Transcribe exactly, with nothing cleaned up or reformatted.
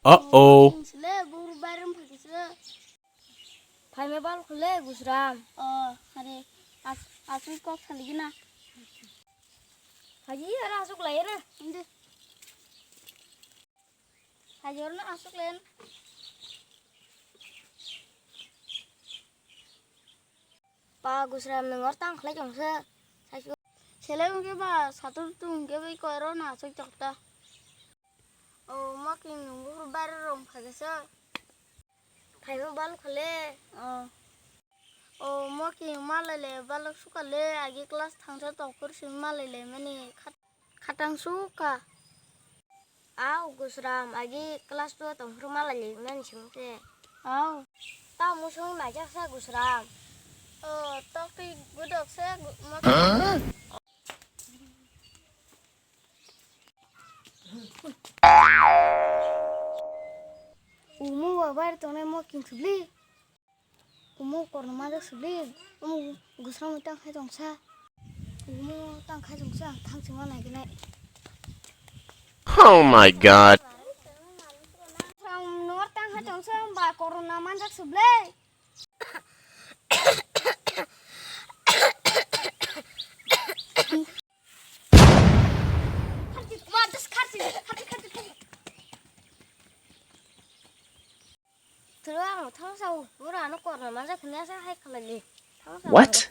Uh-oh. Sile buru barum phakisa. Phaima bal khule Gusram. Oh, hari as asuk kok saligina. Haji ara asuk lai na. Inde. Haji ara asuk lai na. Pa Gusram nung or tang khlai tong se. Seleng ke ba satur tung ke bai koro na asuk chokta. Oh, ma king nung buru bare rong phakisa. Phaima bal khale. Oh. Oh, mo ki malai le balok sukale agi class thangsa tokphuru si malai le mani khat-, khatang suka. Au, Gusram, agi class two tokphuru malai le mani sungse. Au. Ta musung majak sa Gusram. Oh, tokti gudok se gu-, mo ki. Huh? Umu wa bar tongnai mo king subli. Umu korno majak subli. Umu Gusram tang khai tongsa. Umu tang khai tongsa, thang sima nai gnai. Oh my God. Gusram nor tang khai tongsa, ba korno majak subli. Thwrwng ang thangsa o, bura ano korna manja khwna sa hai khlai le. Thangsa. What?